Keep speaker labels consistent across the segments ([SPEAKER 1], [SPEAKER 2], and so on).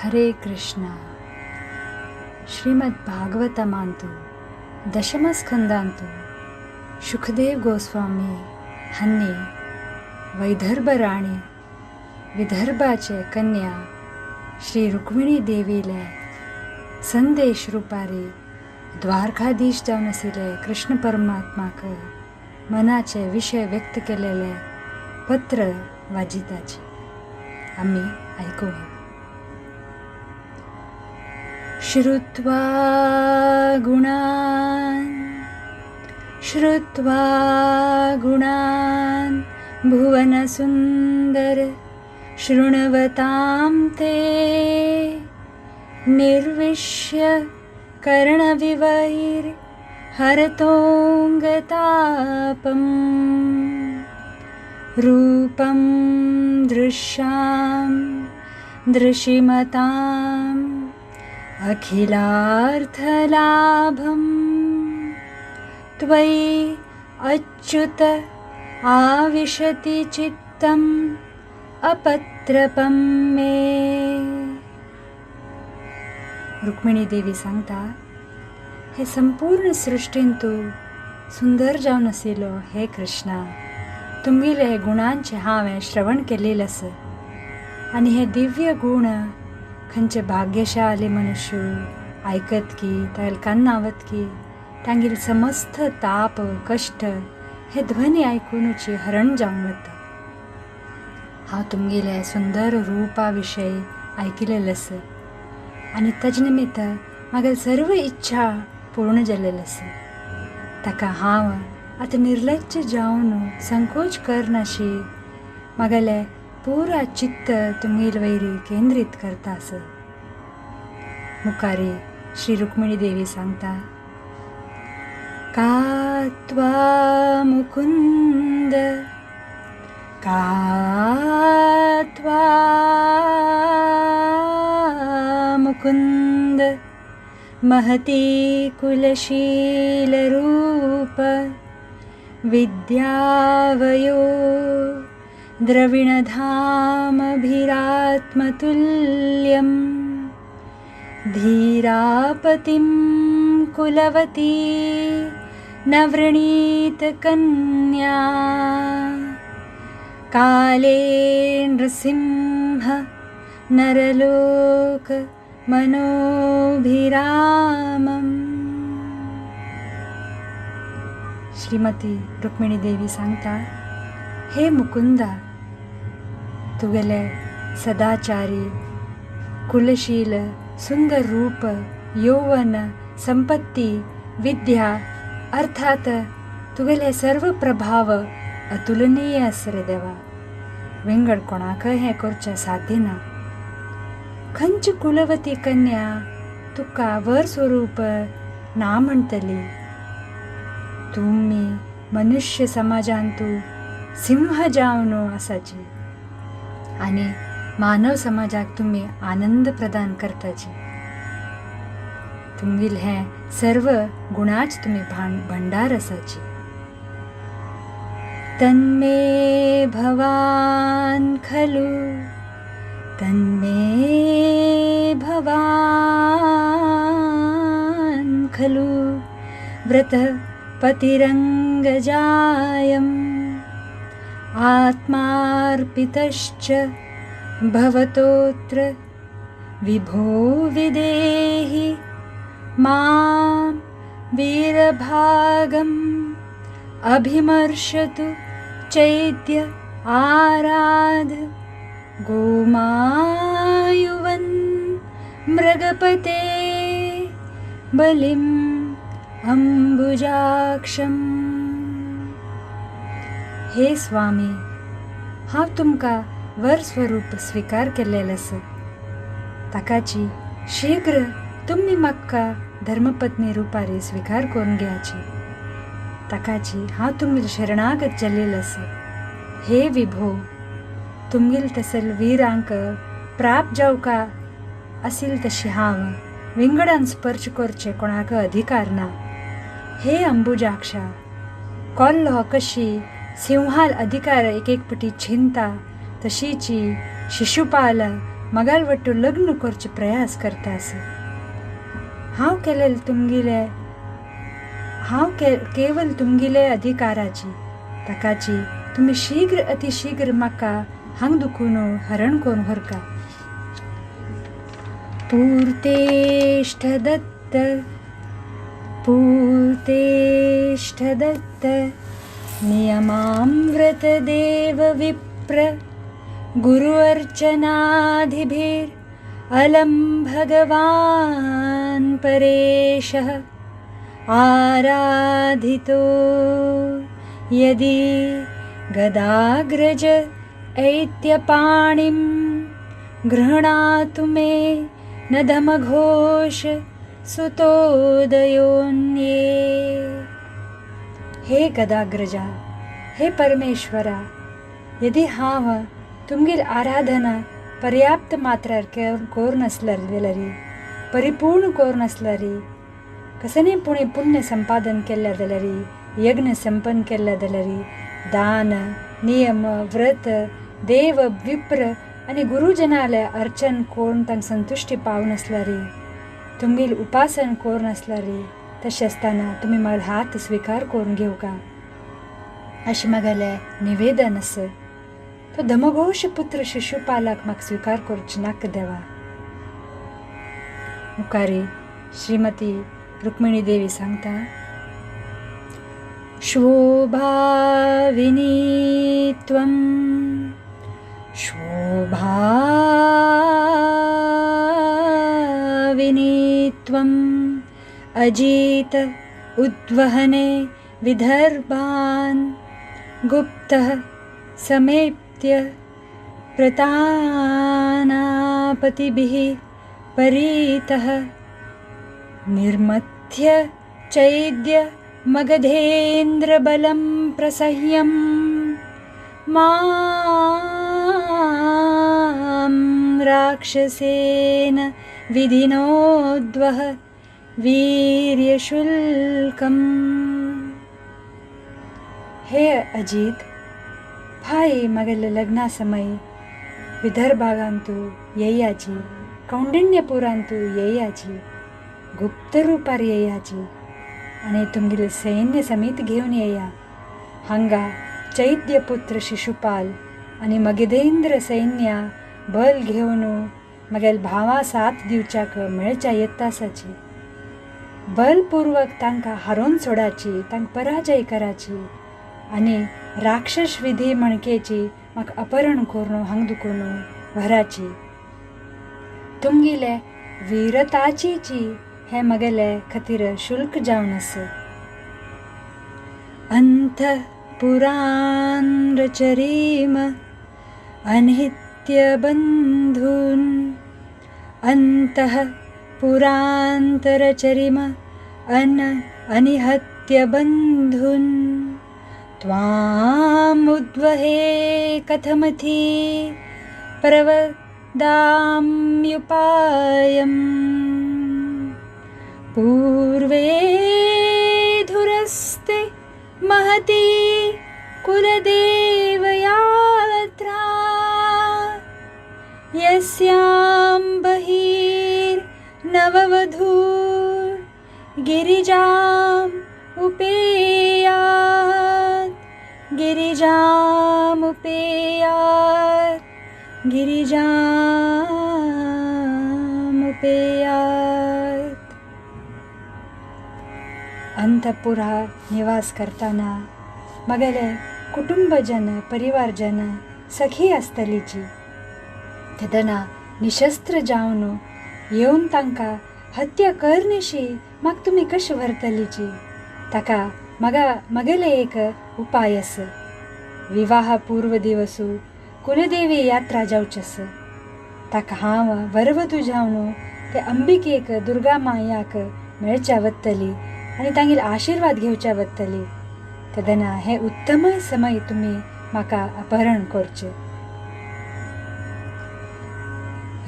[SPEAKER 1] हरे कृष्णा. श्रीमद भागवतमांतु दशमस्कंदांतु शुखदेव गोस्वामी हांणी वैदर्भ राणी विदर्भाचे कन्या श्री रुक्मिणी देवीले संदेश रुपारी द्वारकाधीश जावन आशिल्ले कृष्ण परमात्माक मनाचे विशय व्यक्त केलेले पत्र वाजिताची आमी आयकुया. श्रुत्वा गुणान् श्रुत्वा गुणान् भुवनसुन्दर शृण्वतां ते निर्विश्य कर्णविवैर्हरतोऽङ्गतापम् रूपं दृश्यां दृशिमताम् अखिलार्थलाभं त्वयि अच्युत आविशति चित्तम् अपत्रपं मे. रुक्मिणी देवी सांगता, हे संपूर्ण सृश्टीन तूं सुंदर जावन आशिल्लो हे कृष्णा, तुमगेले गुणांचें हांवें श्रवण केलेलें आसा आनी हे दिव्य गूण खंयचे भाग्यशाली मनुष्य आयकत की तागेले कान्नावत की तांगेले समस्त ताप कश्ट हे ध्वनी आयकुनूच हरण जावन वता. हांव तुमगेले सुंदर रुपा विशय आयकिल्लें आसा आनी ताजे निमित्त म्हागेली सर्व इच्छा पूर्ण जाल्लेली आसा. ताका हांव आतां निर्लज्ज जावन संकोच करनाशी म्हागेलें पुरा चित्त तुमगेले वयरी केंद्रीत करता आसा. मुखारी श्री रुक्मिणी देवी सांगता, का त्वा मुकुंद का त्वा मुकुंद महती कुलशीलरूप विद्यावयो द्रविणधामभिरात्मतुल्यं धीरापतिं कुलवती न वृणीत कन्या काले नृसिंह नरलोक मनोभिरामम्. श्रीमती रुक्मिणी देवी सांगता, हे मुकुंदा, तुगेले सदाचारी कुलशील सुंदर रूप यौवन संपत्ती विद्या अर्थात तुगेले सर्व प्रभाव अतुलनीय आसा रे देवा. विंगड कोणाकय हें करचें साध्य ना. खंयची कुलवती कन्या तुका वर स्वरूप ना म्हणटली? तुमी मनुष्य समाजांतु सिंह जावन आसाची आनी मानव समाजाक तुमी आनंद प्रदान करताची. तुमगेलें हें सर्व गुणाच तुमी भंडार आसाची. तन्मे भवान खलु तन्मे भवान खलु व्रत पतिरङ्गजायम् आत्मार्पितश्च भवतोऽत्र विभो विदेहि मां वीरभागम् अभिमर्शतु चैत्य आराध गोमायुवन् मृगपते बलिम् अंबुजाक्षम्. हे स्वामी, हांव तुमकां वर स्वरूप स्वीकार केल्लें आसा. ताकाची शीघ्र तुमी म्हाका धर्मपत्नी रुपारी स्वीकार करून घेयाची. ताकाची हांव तुमगेले शरणागत जाल्लें आसा. हे विभो, तुमगेले तसल वीरांक प्राप्त जावका आशिल्ले तशी हांव विंगडान स्पर्श करचें कोणाक अधिकार ना. हे अंबुजाक्षा, कोल्लो कशी सिंहाल अधिकार एक एक पटी छिनता तशीची शिशुपाल मगाल वट्टू लग्न करचे प्रयास करतास. हांव केलेल तुमगेले हांव केवल तुमगेले अधिकाराची ताकाची तुमी शीघ्र अतिशीघ्र म्हाका हांग दुखून हरण करून व्हरका. पूर्तेष्ठ दत्त पूर्तेष्ठ दत्त नियमामृत देव विप्र गुरु अर्चनाधिभिर अलं भगवान परेशः आराधितो यदि गदाग्रज ऐत्यपाणिं गृह्णातु मे न धमघोष सुतोदयोन्ये. हे गदाग्रजा, हे परमेश्वरा, यदि हांव तुमगेल आराधना पर्याप्त मात्रार करून आसल्यार जाल्यार, परिपूर्ण करून आसल्यार, कसने पुणे पुण्य संपादन केल्ल्या जाल्यार, यज्ञ संपन्न केल्ल्या जाल्यार, दान नियम व्रत देव विप्र आनी गुरुजनाले अर्चन करून तांकां संतुश्टी पावन आसल्यार, तुमगेल उपासन करून आसल्यार, तशें आसतना तुमी म्हजो हात स्विकार करून घेवका अशें म्हगेलें निवेदन आसा. तो धमघोष पुत्र शिशुपालाक म्हाका स्विकार करचें नाका देवा. मुखारी श्रीमती रुक्मिणी देवी सांगता, शोभाविनी त्वं शोभाविनी त्वम् अजीत उद्वहने विदर्भान् गुप्तः समेत्य प्रतानापतिभिः परीतः निर्मथ्य चैद्य मगधेन्द्रबलं प्रसह्यं मां राक्षसेन विधिनोद्वह वीर्यशुल्कम्. हे अजीत भाई, मगेले लग्ना समय विदर्भागांतु येयाची, कौंडिण्यपुरांतु येयाची, गुप्त रूपार येयाची आनी तुमगेले सैन्य समेत घेवन येया. हांगा चैद्यपुत्र शिशुपाल आनी मगधेंद्र सैन्य बल घेवन मगेल भावा साथ दिवच्याक मेळच्या येतासाची, बलपूर्वक तांकां हारोवन सोडाची, तांकां पराजय कराची आनी राक्षस विधी म्हणकेची म्हाका अपहरण करून हांग दुखून व्हराची. तुमगेले वीरताचीची हे मगेले खातीर शुल्क जावन आसा. अंतःपुरांरचरीम अनित्यबंधून अंतःपुरांतरचरीम अनिहत्यबंधून त्वामुद्वहे कथमथि प्रवदाम्युपायम्. पूर्वे धुरस्ते महती कुलदेवयात्रा यस्यां बहिर्नववधूर् गिरिजाम् उपेयात् गिरिजाम् उपेयात् गिरिजाम् उपेयात्. अंतपुरा निवास करताना मगेले कुटुंबजन परिवारजन सखी आसतलीची, तेदना निशस्त्र जावन येवन तांकां हत्या करनिशी म्हाका तुमी कशें व्हरतलीची. ताका मगेले एक उपाय आसा. विवाह पूर्व दिवसू कुलदेवी यात्रा जावची आसा. ताका हांव वरवधू जावन ते अंबिकेक दुर्गा मायाक मेळच्या वतली आनी तांगेर आशिर्वाद घेवच्या वतली. तेदना हे उत्तम समय तुमी म्हाका अपहरण करचें.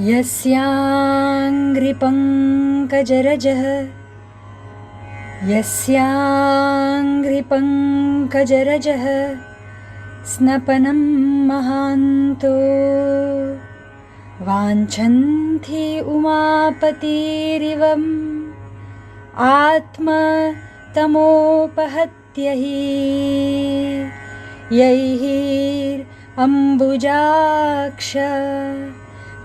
[SPEAKER 1] यस्यांघ्रिपङ्कजरजः sl ' ' वाञ्छन्ति उमापतिरिवम् आत्मतमोपहत्य हि यैः अम्बुजाक्ष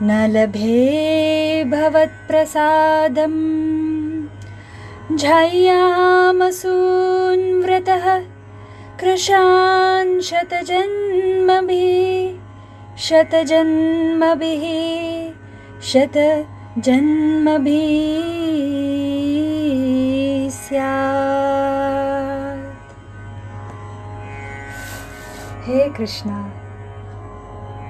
[SPEAKER 1] न लभे भवत्प्रसादम्। ध्यायामसून्व्रतः कृशान् शतजन्मभिः शतजन्मभिः शतजन्मभिः स्यात्। हे कृष्णा,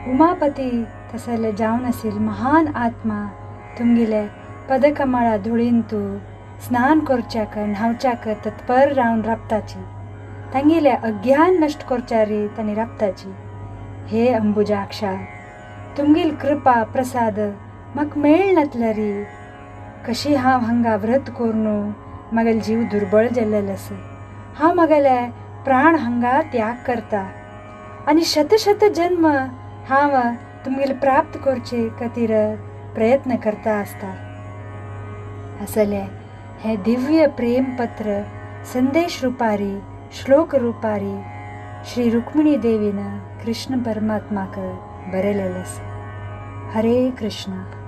[SPEAKER 1] उमापती तसले जावन आसिल महान आत्मा तुमगेले पदकमळा धुळीन तूं स्नान करच्याक न्हावच्याक तत्पर रावन राबताची, तांगेले अज्ञान नश्ट करच्यारी तांणी राबताची। हे अंबुजाक्षा, तुमगेल कृपा प्रसाद म्हाका मेळनातल्यारी कशी हांव हांगा व्रत करून म्हागेलो जीव दुर्बळ जाल्लेलो आसा। हांव म्हागेले प्राण हांगा त्याग करता आनी शतशत जन्म हांव तुमगेले प्राप्त करचे खातीर प्रयत्न करता आसता। असले हे दिव्य प्रेमपत्र संदेश रुपारी श्लोक रुपारी श्री रुक्मिणी देवीन कृष्ण परमात्माक बरयलेलें आसा। हरे कृष्णा।